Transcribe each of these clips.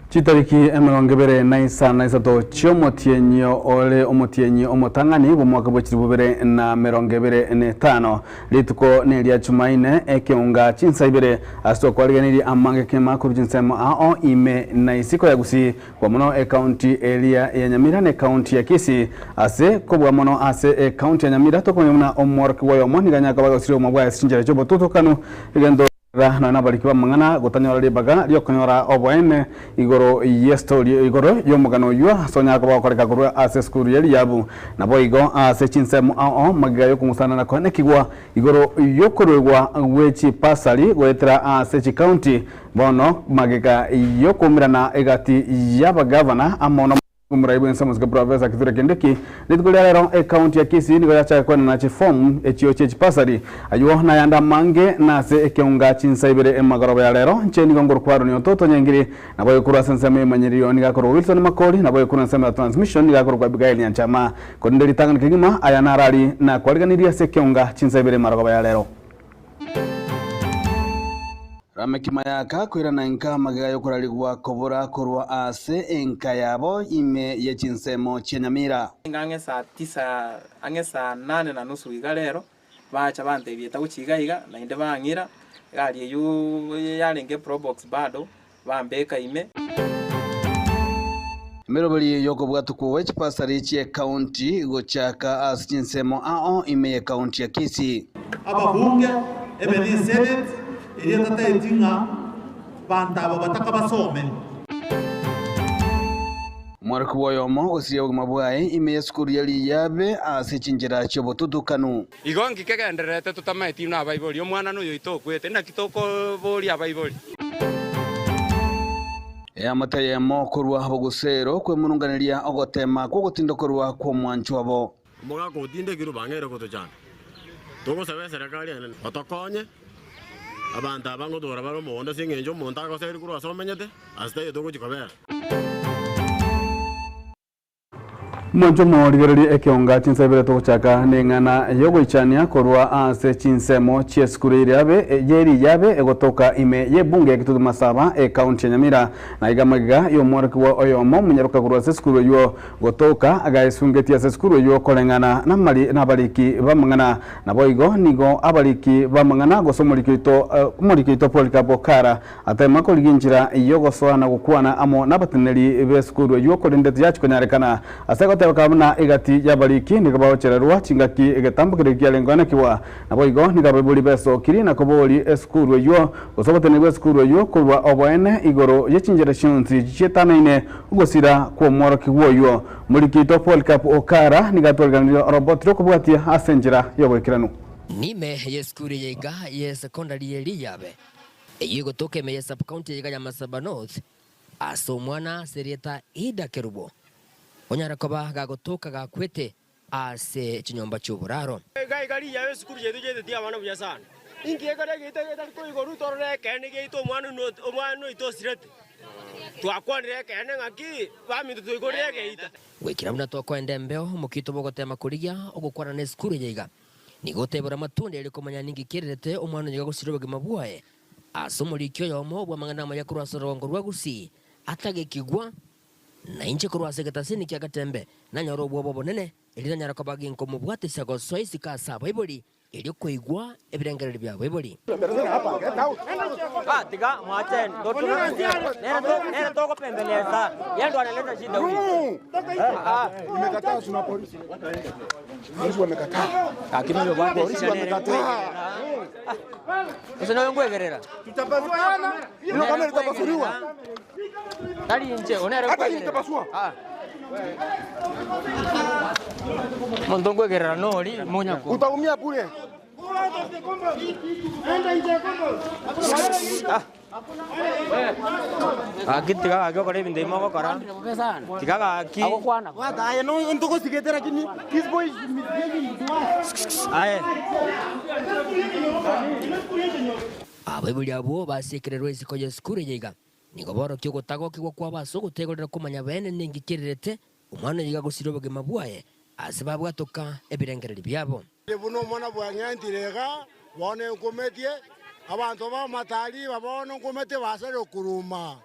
Chitariki 23 chi'omotienyi ore omotienyi omotang'ani bw'omwaka bwe chilifu bibere na 25, rituko neria Chumaine, ekeunga chinsa ibere, ase tokwariganirie amange kema korwa chinsemo ao ime na isiko ya Gusii, kobua mono ekaunti eria ya Nyamira na ekaunti ya Kisii. Ase kobua mono ase ekaunti ya Nyamira tokomanya buna omworokigwa oyomo nigo anyare koba agosiria obogima bwaye ase chinchera chi'obotutokanu, egento Rora, nonya nabariki b'amang'ana gotanyora ribaga ri'okonyora oboene igoro y'estori igoro y'omogano oyio ase onyare koba okoreka korwa ase esukuru ya Eliabu. Naboigo ase chinsemo ao magega y'okong'usana na koenekigwa igoro y'okoruegwa gwe chipasari goetera ase chikaunti, bono magega y'okoumerana egati y'abagavana amo na Omorai bw'ense omosike Professor Kithure Kindiki rituko ria rero ekaunti ya Kisii nigo yachaka koenana chifomu echio chie chipasari. Aywo nayande amange nase ekeunga chinsa ibere emagoroba ya rero. Inche nigo nkorokwa Aaron Ototo Nyangiri naboigo korwa ase ensemo y'emanyererio nigo akorokwa Wilson Makori naboigo korwa ensemo ya transmission nigo akorokwa Abigail Nyanchama. Korende ritang'ani kegima aya narari nakwariganirie ase ekeunga chinsa ibere emarogoba ya rero. Lameki Mayaka koirana inka magega y'okorarigwa kobora korwa ase enka yabo ime ye chinsemo chia Nyamira. Nigo ang'e saa tisa, ang'e saa nane na nusu iga rero, bacha bantebia eta gochia iga iga, naende bang'ira, egari eywo yarenge probox bado, bambeka ime. Emeroberi y'okobwatokwa gwe chipasari chi'ekaunti gochaka ase chinsemo ao ime y'ekaunti ya Kisii. Ababunge, ebe ne Senate, eria tataeti ng'a banto aba bataka basome. Omworokigwa oyomo gosiria obogima bwaye ime y'esukuru ya Riyabe ase chinchera chi'obotutukanu. Igo nki kegendererete totamaeti inwe abaibori? Omwana noyo oito okwete, naki tokoboria abaibori? Eamate eyemo korwa bogusero kwemurunganeria ogoteema kw'ogotindokorwa kw'omwanchwa obo. Omogaka otindekirwe bang'eire gotochanda. Togosaba eserekari enene otokonye abanto aba ngotwara bare omogondo ase eng'encho omonto agoseria korwa ase omenyete ase taiyo togochia kobera. Mwanche omorigererie ekeonga chinsa ibere togochaka neng'ana y'ogoichania korwa ase chinsemo chi'esukuru y'eriabe y'eriyabe egotoka ime y'ebunge ya Kitutu Masaba ekaunti ya Nyamira. Na iga magega y'omworokigwa oyomo omonyaroka korwa ase esukuru eyio gotoka agaesungetie ase esukuru eyio koreng'ana namari nabariki b'amang'ana. Naboigo nigo abariki b'amang'ana gose omoriki oito omoriki oito Polycarp Okara Atema korigia enchera y'ogosoa na gokwana amo nabateneneri b'esukuru eyio, korende tiyachi konyarekana. Ase gotebeka buna egati y'abariki nigo bagochererwa chingaki egetambo keria kiarenge koenekigwa. Naboigo nigo abaibori besokiri na kobori esukuru eyio, gose oboteneneri bw'esukuru eyio korwa oboene igoro ye chinchera chionsi chietanaine ogosira kw'omworokigwa oyio. Omoriki oito Polycarp Okara nigo atwariganirie oroboti rw'okobwatia ase enchera y'oboikeranu. Nime y'esukuru eye iga y'esekondari ye Riyabe. Eyio egotoka ime ye sub-county eyeiga ya Masaba North, ase omwana ase erieta Ida Kerubo, onyare koba gagotoka gakwete ase chinyomba chi'oboraro. Iga iga riya esukuru yaito yaiteti abana buya sana. Inki ekero egeita getari koigorwa torore ekeene giaito omwana omwana oito osirete. Twakwanire ekeene ng'aki baminto twaigorire egeita. Goikera buna tokoenda embeo, omokito bw'ogotema korigia ogokwana nesukuru eye iga. Nigo otebora amatunda erio komanya ninki kererete omwana oyo gagosira obogima bwaye. Ase omoriki oyomo bw'amang'ana amaya korwa ase orogongo rwa Gusii atagekigwa, na inche korwa ase egetasini kia Gatembe nanyore obwoba obonene, erio nanyare koba ginkomobwatisia gosoa isiko ase abaibori, erio koigwa ebirengererio bi'abaibori. Gaki tiga gaki okore ebinto ebi mogokora, tiga gaki. Aye. Abaibori abwo basiekererwe isiko y'esukuru eye iga, nigo borokia ogotagokigwa kwabo ase ogotegorera komanya bene ninki kererete omwana oyo iga gosira obogima bwaye ase babwatoka ebirengererio biabo. Buna omwana bwang'entire iga, bono enkumetie, abanto b'amatari iba bono nkumetie basare okuruma.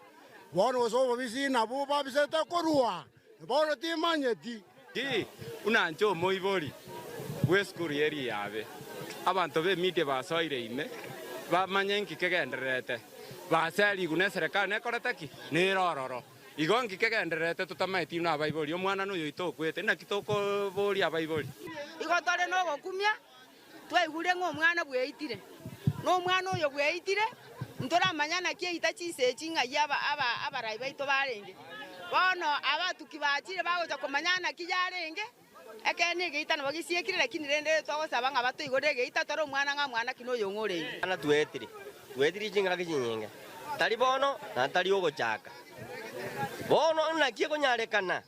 Bono gose obobisi nabwo babisete korua, bono timanyeti. Ki, buna inche omoibori bw'esukuru ye riabe, abanto b'emedia basoire ime, bamanye inki kegendererete, baserigwe neserekari nekorete ki? Nere ororo. Igo nki kegendererete totamaeti inwe abaibori? Omwana noyoito okwete, naki tokoboria abaibori? Igo tore nogokumia, twaigure ng'a omwana bweitire, na omwana oyo bweitire, ntoramanya naki eita chinsa echi ng'ai abarai baito barenge. Bono abatuki bachire bagocha komanya naki yarenge, ekeene egeita nabo gesiekire, lakini rende togosaba ng'a batoigorere egeita tore omwana ng'a mwana ki noyo ng'a orenge. Bana twetire, twetire chingaki chinyinge, tari bono na tari ogochaka. Bono naki ekonyarekana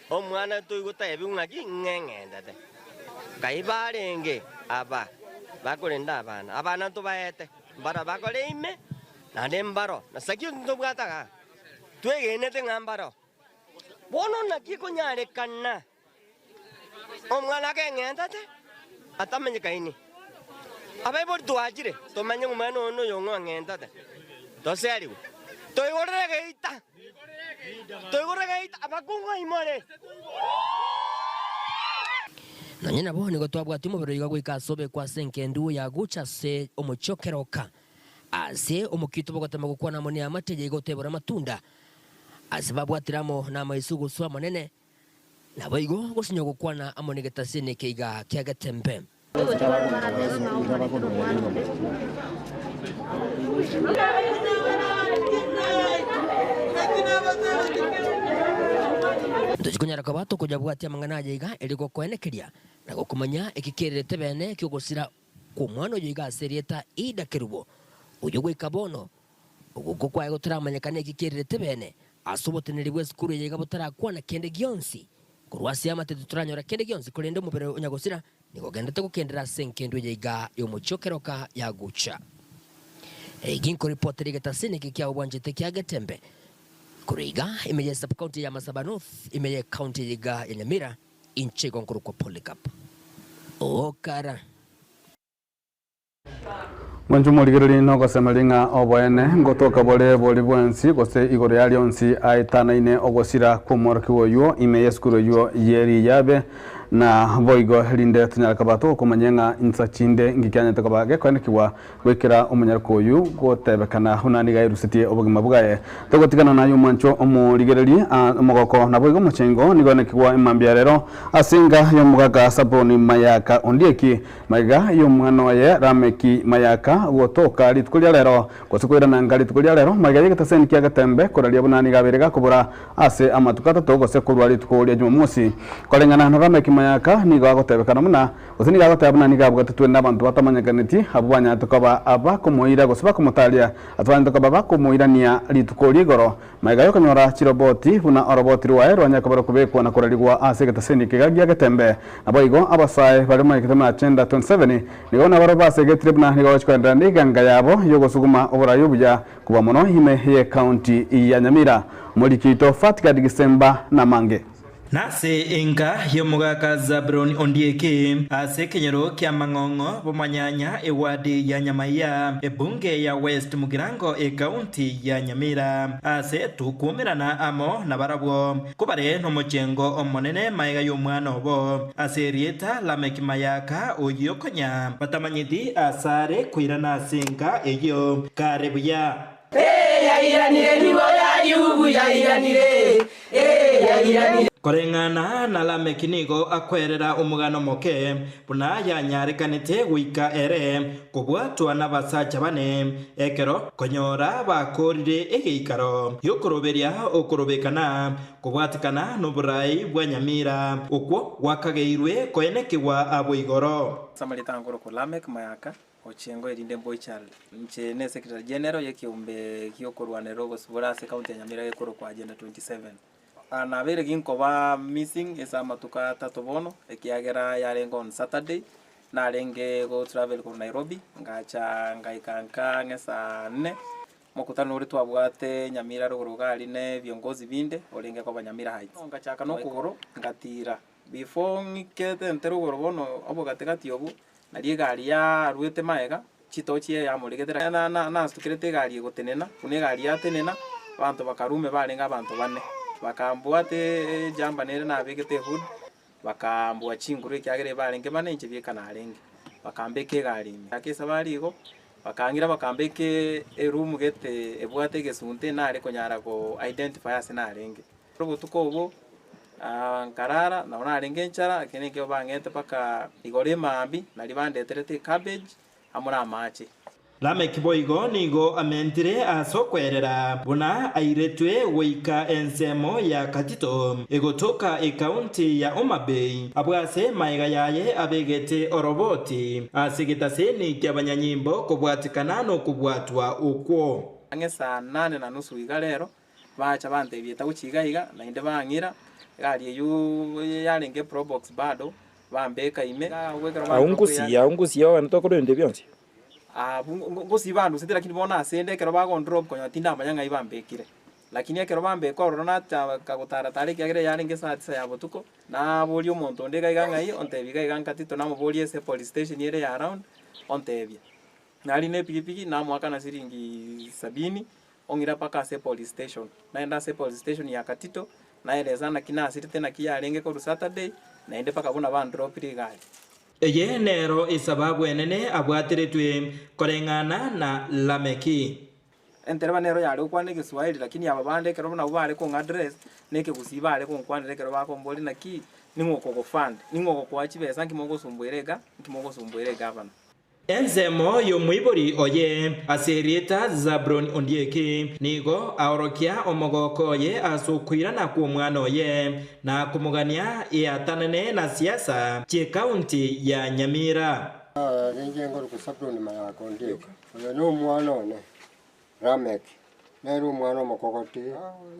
omwana toigotebigwa ng'aki ng'eng'entete? Kai barenge aba bakorenda abana, abana ntobaete, mbaro bakore ime, naende mbaro, nase ki ntobwate igaa? Twegenete ng'a mbaro. Bono naki ekonyarekana omwana akeng'entete atamanyekaini? Abaibori twachire tomanye ng'a omwana oyo noyo ng'o ang'entete, toserigwe, toigorere egeita, toigorere egeita, abakungu aimore. Nonye nabo nigo twabwatia omobere oiga goika ase obekwa ase engendu ya gocha ase omochie o keroka, ase omokito bogotema gokwana amo neamate eye igotebora amatunda, ase babwatire amo namaiso ogoswa amanene, naboigo gosinywa gokwana amo negetasini ekeiga kia Getembe. Ntochi konyara koba tokonyabwatia amang'ana aya iga erio gokoenekeria na gokomanya eki kererete bene ki'ogosira kw'omwana oyo iga ase erieta Ida Kerubo, oyio goika bono ogokwa kwaye gotaramanyekana eki kererete bene ase oboteneneri bw'esukuru eye iga botarakwana kende gionsi korwa ase eamate titoranyora kende gionsi korende omobere o nyagosira nigo ogenderete gokendera ase engendu eye iga y'omochie o keroka ya Gucha. Eki nkoripotera egetasini eke kia obwanchete kia Getembe korwa iga ime ye sub-county ya Masaba North ime ye county eye iga ya Nyamira inche igo nkorokwa Polycarp Okara. Mwanche omorigereria nogosemeria ng'a oboene ngotoka bore bori bwensi gose igoro ya rionsi aetanaine ogosira kw'omworokigwa oyio ime y'esukuru eyio ye riyabe, na boigo erinde tonyare koba togokomanyia ng'a insa chinde ngikianyete koba gekoenekigwa goikera omonyaroka oyio gotebekana buna nigo aerusetie obogima bwaye. Togotigana naye omwanchwa omorigereria, omogoko naboigo omochengo nigo oenekigwa emambia rero ase enga y'omogaka Saboni Mayaka Ondieki. Magega y'omwana oye Lameki mayaka gotoka rituko ria rero, gose koirana nka rituko ria rero, magega y'egetaseni kia Getembe koraria buna nigo abeire gakobora ase amatuko atato gose korwa rituko ria Jumamosi. Koreng'ana na Lameki mayaka nigo agotebekana buna, gose nigo agoteba buna nigo abwatetwe nabanto batamanyekaneti, abwo banyarete koba abakomoira gose bakomotaria, ase banyarete koba bakomoirania rituko ria igoro. Magega y'okonyora chiroboti buna oroboti rwaye rwanyare koba rokobekwa na korarigwa ase egetaseni ekega gia Getembe. Naboigo abasae baria bamanyekete buna Agenda 27 nigo nabarabwo basegetire buna nigo bagochia koenderera neganga yabo y'ogosuguma oborai obuya kobua mono ime y'ecounty ya Nyamira. Omoriki oito Fatgard Gisemba namange. Nase enka y'omogaka Zabuloni Ondieki, ase ekenyoro ki'amang'ong'o b'omanyanya ewadi ya Nyamaiya, ebunge ya West Mugirango ekaunti ya Nyamira, ase tokwuomerana amo nabarabwo, kobare nomochengo omonene magega y'omwana obo, ase erieta Lameki Mayaka, oyio konya batamanyeti asare koirana ase enka eyio kare buya. Koreng'ana na Lameki nigo akwerera omogano omoke, buna yanyarekanete goika ere kobwatwa nabasacha bane, ekero konyora bakoorire egeikaro gi'okoroberia okorobekana kobwatekana noborai bwa Nyamira, okwo gwakageirwe koenekigwa abwo igoro. Samaritano nkorokwa Lameck Mayaka. Ochengo erinde Boychild. Inche ne Secretary General y'ekeombe gi'okorwanerera obosibore ase ekaunti ya Nyamira gekorokwa Agenda 27. Nabeire ginkoba missing ase amatuko atato bono ekiagera yarenge on Saturday narenge go travel korwa Nairobi ngacha ngaika nka ang'e saa nne, mokutano oria twabwate Nyamira rogoro iga aria ne viongozi binde orenge koba Nyamira Heights. Ngachaka nokogoro ngatira before ng'ikete ntere rogoro bono obogatigati obwo Nario egari yaruete magega, chitochi eyamorigetera, nasukerete egari egotenena, buna egari yatenena, Abanto bakarume barenge abanto bane, bakambwata ejamba nere nabegete ehood, bakaambua chinguru ekiagera ebarenge bane inche bieka narenge, bakambeka egari ime. Ake esabari igo, bakang'ira bakambeka eroom gete ebwate egesunte nare konyara go identify ase narenge. Obotuko obwo nkarara, nabo narenge enchara, lakini ekero bang'ete mpaka igoro emambia, naria bandeterete ecabbage amo namache. Lameki boigo nigo amentire ase okwerera buna airetwe goika ensemo ya Katito egotoka ekaunti ya Homa Bay, abwo ase magega yaye abegete oroboti ase egetaseni ki'abanyanyimbo kobwatikana nokobwatwa okwo. Ang'e saa nane na nusu iga rero, bacha bantebia eta gochia iga iga, naende bang'ira, egari eywo yarenge eprobox bado, bambeka ime. Agwo ngusia, agwo ngusia ogende tokore ebinto ebi bionsi. Abwo ngosii bandusete lakini bono asende ekero bagondrop konya tindamanya ng'ai bambekire. Lakini ekero bambeka ororo nachaka gotara tara ekiagera yarenge saa tisa ya botuko, naboria omonto onde iga iga ng'ai, ontebia iga iga nkatito namoboria ase epolice station ere ya around, ontebia. Narina epikipiki namoakana siringi sabini, ong'ira mpaka ase epolice station. Naenda ase epolice station ya Katito, naeresa naki nasirete naki yarenge korwa Saturday, naende mpaka buna bandropire iga aria. Eye nero esababu enene abwateretwe koreng'ana na Lameki. Entereba nero yare gokwana egeswahili lakini aba bande ekero nabwo bare kong'a address na ekegusii bare gonkwanera ekero bakomboria naki ning'o okogofund, ning'o ogokoa chibesa nki mogosumbuera ega, nki mogosumbuera egavana. Ensemo y'omoibori oye ase erieta Zabron Ondieki nigo aorokia omogooko oye ase okoirana kw'omwana oye na komogania eatanane na siasa chi'ekaunti ya Nyamira. Inche nkorokwa Zabron Mayaka Ondieki, oyo nomwana one Lameck, nere omwana omokogoti.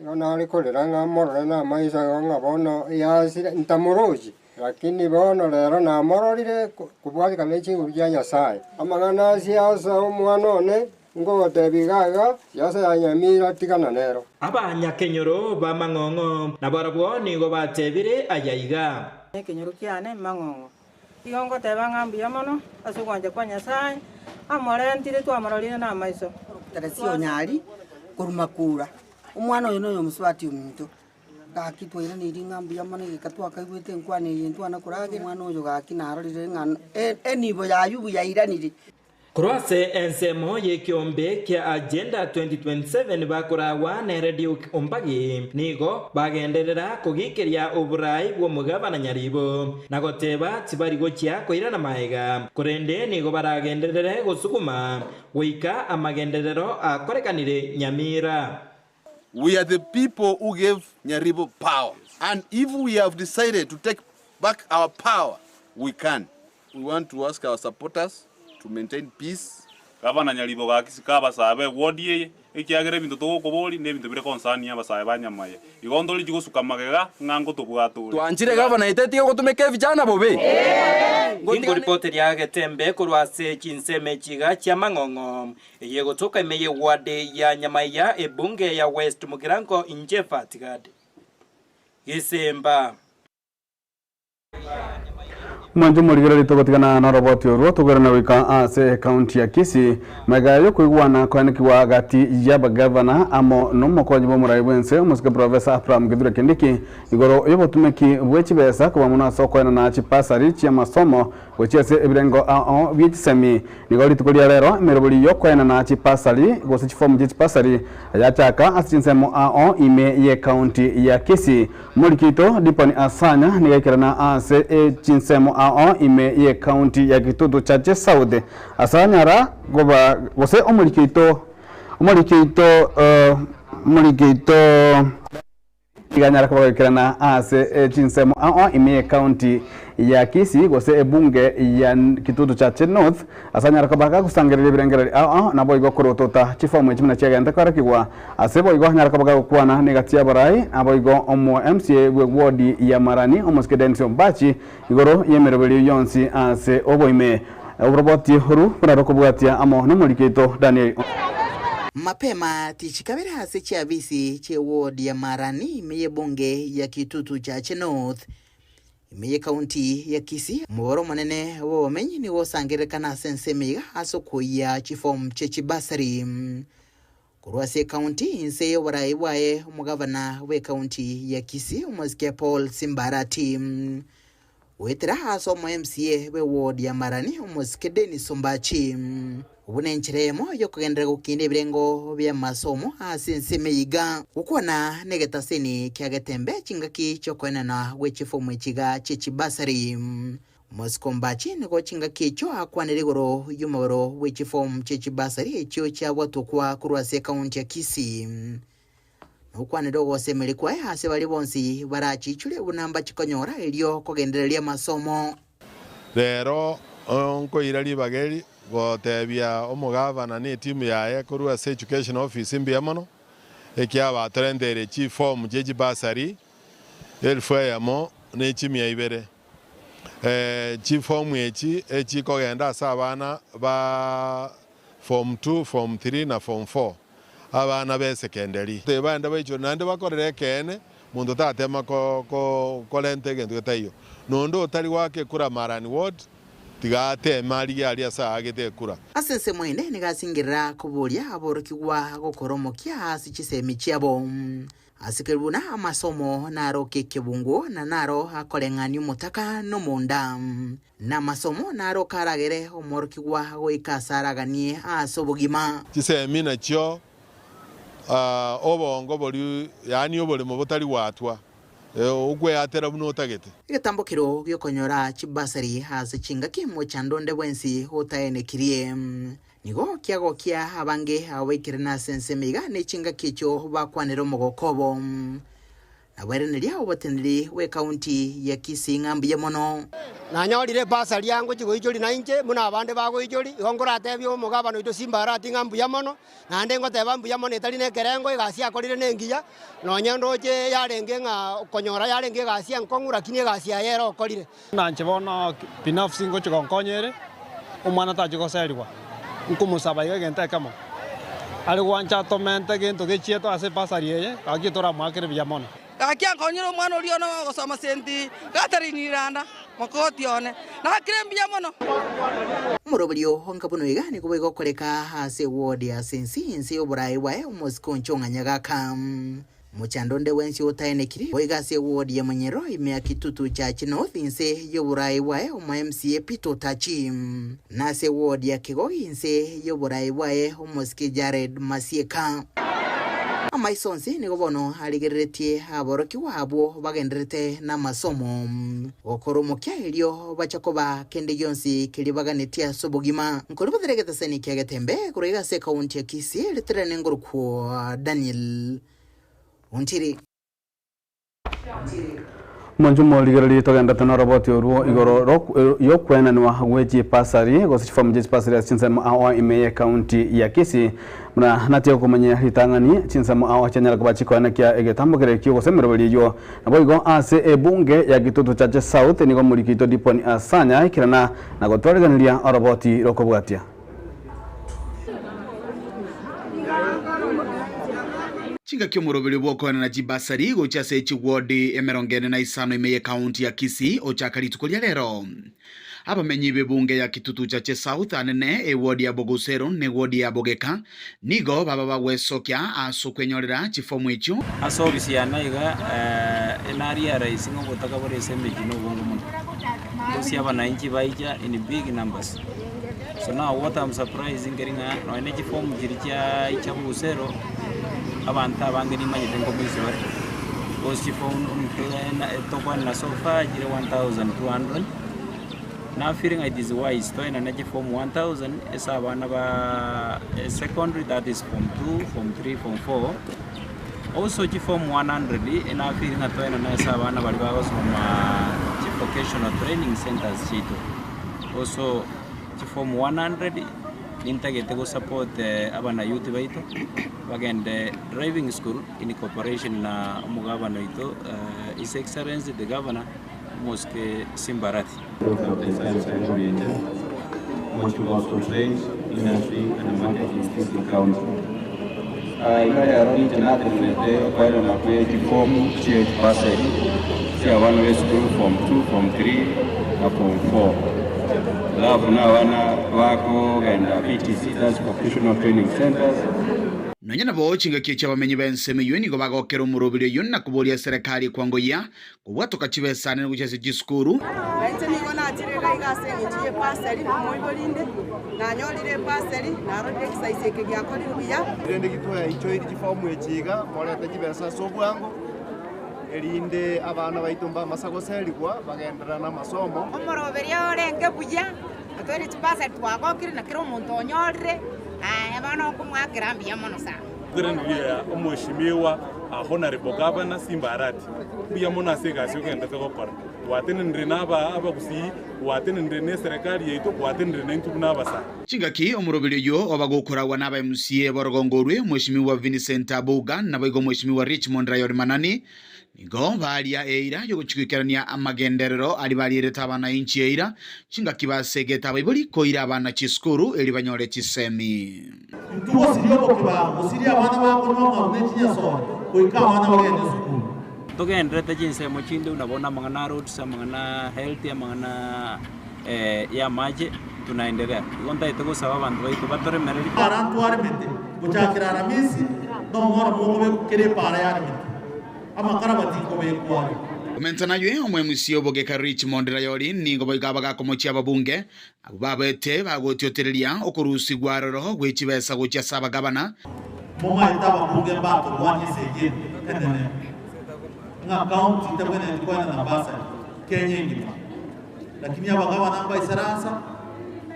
Igo nare korera ng'a morore namaiso igo ng'a bono yasire ntamorochi, lakini bono rero namororire kobwatekana ne chinguru chia Nyasaye. Amang'ana a siasa omwana one, nkogotebia iga iga, siasa ya Nyamira tigana nero. Abanyakenyoro b'amang'ong'o nabarabwo nigo batebire aya iga. Ekenyoro kiane mang'ong'o. Igo ngoteba ng'a mbuya mono ase ogwancha kwa Nyasae, amorentire twamororire namaiso. Teresia Onyari korwa Makura, omwana oyo noyo omosubati ominto. Gaki twairaneirie ng'a mbuya mono egeka twakaigwete enkwana eye ntwana koragera, omwana oyo gaki narorire ng'a enibo ya Ayubu yairanire. Korwa ase ensemo y'ekeombe kia Agenda 2027 bakoragwa nere Duke Ombagi nigo bagenderera kogikeria oborai bw'omogabana Nyaribo na goteba tibari gochia koirana maega korende nigo baragenderere gosuguma goika amagenderero akorekanire Nyamira. We are the people who gave Nyaribo power and if we have decided to take back our power we can. We want to ask our supporters to maintain peace. Gavana Nyaribo gaki sika abasae be ward eye, ekiagera ebinto togokoboria nebinto bire concerning abasae ba Nyamaye. Igo ntorichi gosuka magega ng'a ngotobwate ore. Twanchire gavana ete etige gotumeka ebichana bobe. Ingoripoteria Getembe korwa ase chinsemo echi iga chi'amang'ong'o, eye egotoka ime y'eward ya Nyamaiya, ebunge ya West Mugirango inche Fatigad Gisimba. Mwanche omorigereria togotigana noroboti orwo tokoirana goika ase ekaunti ya Kisii magega yokoigwana koanekigwa gati y'abagavana amo nomokonyi bw'omorai bw'ense omosike Professor Abraham Kithure Kindiki igoro y'obotumeki bwe chibesa koba mono ase okoenana chibasari chi'amasomo gochia ase ebirengo ao bie chisemi. Nigo rituko ria rero emerobori y'okoenana chibasari gose chifomu chie chibasari yachaka ase chinsemo ao ime y'ekaunti ya Kisii. Omoriki oito Diponi Asanya nigo aikerana ase chinsemo ao ime y'ekaunti ya Kitutu Chache South ase anyara koba gose omoriki oito omoriki oito omoriki oito nigo anyara koba goikerana ase chinsemo ao ime y'ekaunti ya Kisii gose ebunge ya Kitutu Chache North Ase anyare koba gagosangereria ebirengererio ao ao, naboigo korotota chifomu echi buna chiagente koerekigwa. Ase boigo anyare koba gagokwana negati y'abarai, naboigo omo MCA bwe ward ya Marani, omosike Dennis Ombachi, igoro y'emeroberio yonsi ase oboime. Oboroboti oru buna rokobwatia amo nomoriki oito Daniel. Mapema tichikabere ase chiabisi chie ward ya Marani ime y'ebunge ya Kitutu Chache North. Ime y'Ekaunti ya Kisii, omobaro omonene bw'abamenyi nigo osangererekana ase ensemo iga ase okoyia chifomu chie chibasari. Korwa ase ekaunti inse y'oboraai bwaye omogavana bw'ekaunti ya Kisii omosike Paul Simbarati. Goetera ase omo MCA bwe ward ya Marani omosike Dennis Ombachi. Obwo nenchera eyemo yokogenderera gokinda ebirengo bi'amasomo ase ense ime iga. Gokwana negetaseni kia Getembe chingaki chiokoenana gwe chifomu echi iga chie chibasari. Omosike Ombachi nigo chingaki echio akwanire igoro y'omobaro bwe chifomu chie chibasari echio chiabwatokwa korwa ase ekaunti ya Kisii. Nokwanire ogosemeria kwaye ase baria bonsi barachiichure buna mbachikonyora erio kogendereria amasomo. Rero nkoira ribaga eri gotebia omogavana na etimu yaye korwa ase Education Office mbuya mono, ekiagera batorenteire chiform chie chibasari 1200. Chiform echi echikogenda ase abana ba Form 2, Form 3 na Form 4, abana b'esekenderi. Baende baichore naende bakorere ekeene, monto tatema korenta egento getaiyo. Nonde otari goaka ekura Marani Ward, tiga ateme arigie aria ase aagete ekura. Ase ensemo ende nigo asingerera koboria aborokigwa gokora omokia ase chisemi chiabo. Ase keria buna amasomo naroke ekebungo, na naro akoreng'ania omotaka nomonda. Namasomo naro karagere omworokigwa goika ase araganie ase obogima. Chisemi nachio obongo boria, yaani oboremo botari gwatwa, okweatera buna otagete. Egetambokero gi'okonyora chibasari ase chingaki mochando onde bwensi otaenekirie. Nigo kiagokia abange abo baikerene ase ensemo iga ne chingaki echio bakwanera omogoko obo. Nabwereneria oboteneneri bw'ekaunti ya Kisii ng'a mbuya mono. Nanyorire ebasari yango chigoichoria nainche buna abande bagoichoria, igo nkoratebie omogabana oito Simba Arati ng'a mbuya mono, naende ngoteba mbuya mono etari nekerengo, egasi akorire nengiya, nonye ndoche yarenge ng'a okonyora yarenge egasi enkong'u lakini egasi yaye ere okorire. Nanche bono binafsi ngochia gonkonya ere, omwana tachia goserigwa, nkomosaba iga egento ekemo, are gwancha atomente gento gechiete ase ebasari eye, gaki toramoakere buya mono. Gaki ankonyire omwana oria one ogosoma Senti Catherine Iranda, mokogoti one, nakire mbuya mono. Omoroberio onga buna oiga nigo boigokoreka ase eward ya Sensi inse y'oboraai bwaye omosike onche ong'anya gaka. Mochando onde bwensi otaenekiri, boigo ase eward ya Monyero ime ya Kitutu Church North inse y'oboraai bwaye omo MCA Peter Otachi, na ase eward ya Kegogi inse y'oboraai bwaye omosike Jared Masieka. Amaiso onsi nigo bono arigereretie aborokigwa abwo bagendererete namasomo, gokora omokia erio bacha koba kende gionsi keria baganetie ase obogima. Nkoribotera egetesani kia Getembe korwa iga ase ekaunti ya Kisii, ritirane ngorokwo Daniel Ontiri. Omonche omorigereria togenderete noroboti orwo igoro y'okwenanwa gwe chipasari gose chifomu chie chipasari ase chinsemo ao ime y'ekaunti ya Kisii. Buna natie gokomanyia ritang'ani chinsemo ao chianyara koba chikoenekia egetambo kere ekio gose emeroberi eyio. Naboigo ase ebunge ya Kitutu Chache South nigo omoriki oito Dipon Asanya aikerana na gotwariganiria oroboti rokobwatia. Chingaki omoroberio bw'okoenana chibasari gochia ase chiwodi 45 ime y'ekaunti ya Kisii ochaka rituko ria rero. Abamenyi b'ebunge ya Kitutu Chache South anene ewodi ya Bogusero na ewodi ya Bogeka nigo baba bagwesokia ase okwenyorera chifomu echio. Ase obisi yane iga enarealise ng'a obotaka bore ase emechie na obonge mono. Gose abanainchi baija in big numbers. So now what am surprised nkeri ng'a nonye ne chiform chiria chiaicha bosero, abanto abange nimanyete nkomoisia bare, gose chiform tokwanera so far chire 1200, na feel ng'a it is wise toenane chiform 1000 ase abana ba secondary that is form 2, form 3, form 4. Also chiform 100 na feel ng'a toenane ase abana baria bagosoma chi vocational training centers chiaito. Also chiform 100 nintagete go support abana youth baito bagende driving school in cooperation na omogabana oito His Excellency the Governor Omosike Simba Arati. Iga rero inche natenenete okoenana kwe chifomu chie chibasari chi'abana b'esukuru form 2, form 3 na form 4. Alafu na abana bakogenda VTC, that's vocational training centers. Nonya nabo chingaki echi abamenyi b'ensemo eyio nigo bagokera omoroberi oyio na koboria eserekari ekwangoyia kobwatoka chibesa nene gochia ase chisukuru. Na inche nigo nachire iga iga ase engencho y'epaseri, nomoibori inde, nanyorire epaseri, narorire egesaisi eke giakorirwe buya. Rende gitwaichoirie chifomu echi iga, morete chibesa ase obwango, erinde abana baito mbamasa goserigwa, bagenderere namasomo. Omoroberio orenge buya, Natoire chibasari twagokire na kera omonto onyorire, aye bono okomoakera mbuya mono sana. Torengereria Omweshimiwa Honourable Governor Simba Arati mbuya mono ase egasi ogenderete gokora. Gwatenenire na abagusii, gwatenenire na eserekari yaito, gwatenenire naintwe buna abasae. Chingaki omoroberi oyio oba gokoragwa na aba MCA b'orogongo orwe, Omweshimiwa Vincent Abuga naboigo Omweshimiwa Richmond Rayori Manani, Nigo baria eira y'ogochia goikerania amagenderero aria barierete abanainchi eira, chingaki basegete abaibori koira abana chisukuru erio banyore chisemi. Intwe gosiria obokibago, gosiria abana bakonywa amaru ne chinyasore, goika abana bagende esukuru. Togendererete chinsemo chinde buna bono amang'ana a roads, amang'ana a health, amang'ana y'amache, tunaendelea. Igo ntagete gosaba abanto baito batoremererie. Paara ntwaremete, gochakera Aramisi, nomoro mokobekwa kera epaara yaremete, amakara batikobekwa are. Komenta naywe, omoemusia obogeka Richmond Rayori nigo boigo abagakomochia ababunge abwo babete bagotiotereria okorusigwa aroro gwe chibesa gochia ase abagabana. Momaete ababunge mbatorwanie esegi enene ng'a county tebwenereti koenana bursary Kenya engima. Lakini abagabana mbaisaransa,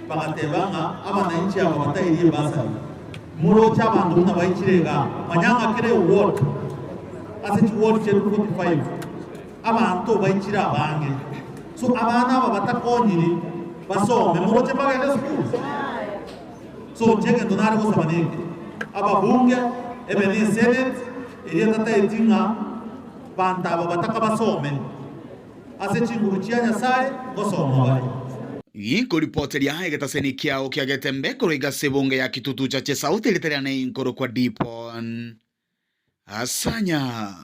bagateba ng'a abananchi aba batairie ebasari. Moroche abanto buna baichire igaa, manya ng'a kera eward ase chiward chiaito 45 abanto baichire abange. So abana aba batakonyiri basome, moroche mbagende esukuru? So inche egento nare gosaba neke, ababunge, ebe ne esenate, eria tataeti ng'a banto aba bataka basome. Ase chinguru chia Nyasae ngosoma bare. Ginkoripoteria egetaseni kiao kia Getembe korwa igase ebunge ya Kitutu Chache South erita riane inkorokwa Dipon Asanya.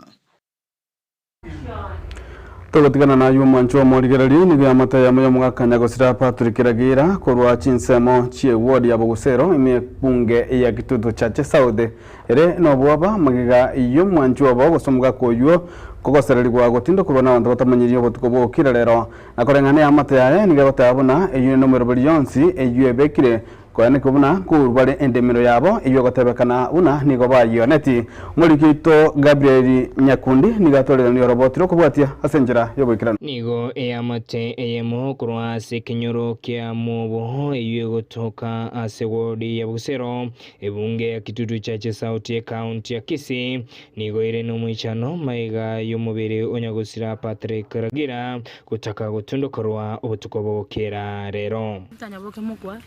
Togotigana naywo omwancho omorigereria nigo eamate eyemo y'omogaka nyagosira Patrick Ragira korwa chinsemo chi'eward ya Bogusero ime ebunge ya Kitutu Chache South Ere nobwoba magega y'omwanchwa obo, gose omogaka oyio, kogosererigwa gotindokorwa nabanto batamanyirie obotuko bw'ogokira rero. Na koreng'ana eamate yaye nigo egoteba buna eyio nomeroberi yonsi eyio ebekire, koenekigwa buna nkourwa bare endemero yabo eyio egotebekana buna nigo bayioneti. Omoriki oito Gabriel Nyakundi nigo atwareranire oroboti rw'okobwatia ase enchera y'oboikeranu. Nigo eamate eyemo korwa ase ekenyoro kia Mobo eyio egotoka ase ward ya Busero Ebunge ya Kitutu Chache South y'Ekaunti ya Kisii nigo ere nomoichano maiga y'omobere o nyagosira Patrick Ragira gotaka gotundokorwa obotuko bogokera rero. Ntanyaboke mokwa,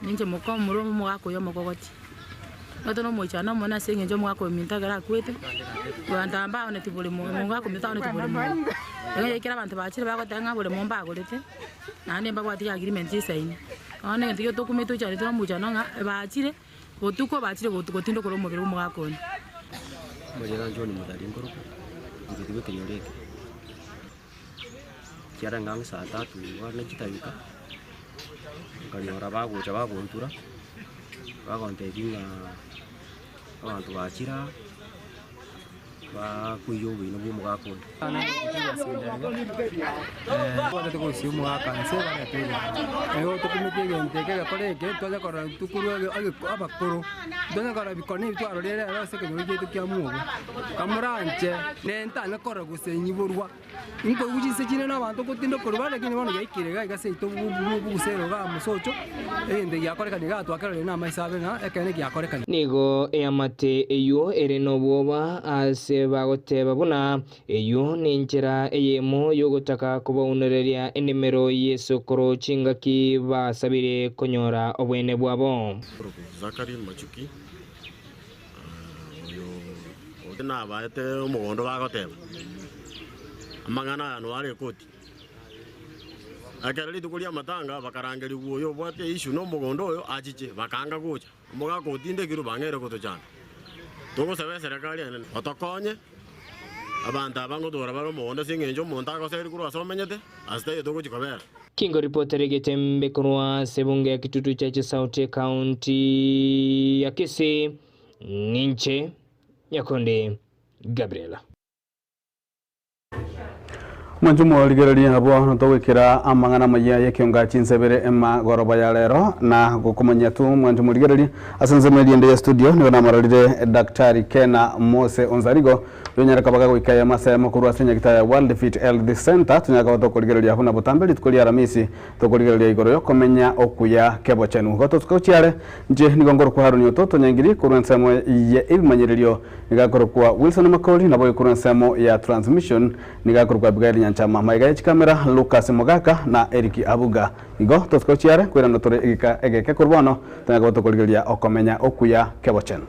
ninche moka omorwe omogaka oyo omokogoti. Omanyete nomoichano omonene ase eng'encho omogaka oyo ominto ekero akwete, abanto aba mbaoneti boremo, omogaka ominto taoneti boremo. Igo ekero abanto bachire bagoteba ng'a boremo mbagorete, naende mbabwati agreement chisaini. Bono egento ekia tokumete toichaanete na omoichano ng'a bachire botuko bachire gotindokora omobere bwa omogaka one. Omorero John Muthari nkorokwa, omoruoti bwa ekenyoro eke, chiarenge ang'e saa tatu iga ne chidakika, nkanyora bagocha bagontura, bagontebia ng'a abanto bachire aa. Bakoiywa oboina bw'omogaka oyo. Twachete gosia omogaka inse barete egento. Nigo tokumeti egento eke egekora eke twacha korora intwe korwa abakoro, twacha korora bikone ebi twarorire rero ase ekenyoro giaito kia mwogo. Kamoranche nentanya korora gose nyiborwa. Nkoigwa chinse chinde na abanto ngotinda okorwa lakini bono giaikire iga iga seito bobusero iga mosocho, egento giakorekana iga twakerorire na amaiso abe ng'a ekeene giakorekana. Nigo eamate eyio ere nobwoba ase bagoteba buna eyio nenchera eyemo y'ogotaka kobaunereria endemero y'esokoro chingaki basabire konyora obwene bwabo. Zachary Machuki, oyo nabaete omogondo bagoteba, amang'ana aya noyo are ekoti. Ekero rituko ri'amatanga bakarangerigwa oyo obwate issue na omogondo oyo achiche, bakaanga gocha. Omogaka otindekirwe bang'eire gotochanda. Togosaba eserekari enene otokonye, abanto aba ngotora bare omogondo ase eng'encho omonto agoseria korwa ase omenyete, ase taiyo togochia kobera. Kingo ripoti rigete mbe korwa ase ebunge ya Kitutu Chache South ekaunti ya Kisii. Ninche Nyakonde Gabriel. Mwanche omorigereria abwo togoikera amang'ana amayia y'ekionga chinsebere emagoroba ya rero na gokomanyia tu mwanche omorigereria ase ensemo eria ende ya studio nigo namororire Daktari Kena Mose Onzarigo oyonyare koba gagoika eyemo ase eyemo korwa ase enyagitari ya World Fit Health Center tonyare koba tokorigereria buna botambe rituko ria Aramisi tokorigereria igoro yokomenya okuya kebochenu. Igo tosuke gochia are inche nigo nkorokwa Haroni Oto Tonyangiri korwa ensemo ye ebimanyererio Nigo akorokwa Wilson Makori, naboigo korwa ensemo ya Transmission nigo akorokwa Abigail Nyanchama. Magega ye chikamera Lucas Mogaka na Eric Abuga. Igo tosuka gochia are, koirana tore egeka egeke korwa bono, tonyare koba tokorigereria okomenya okuya kebochenu.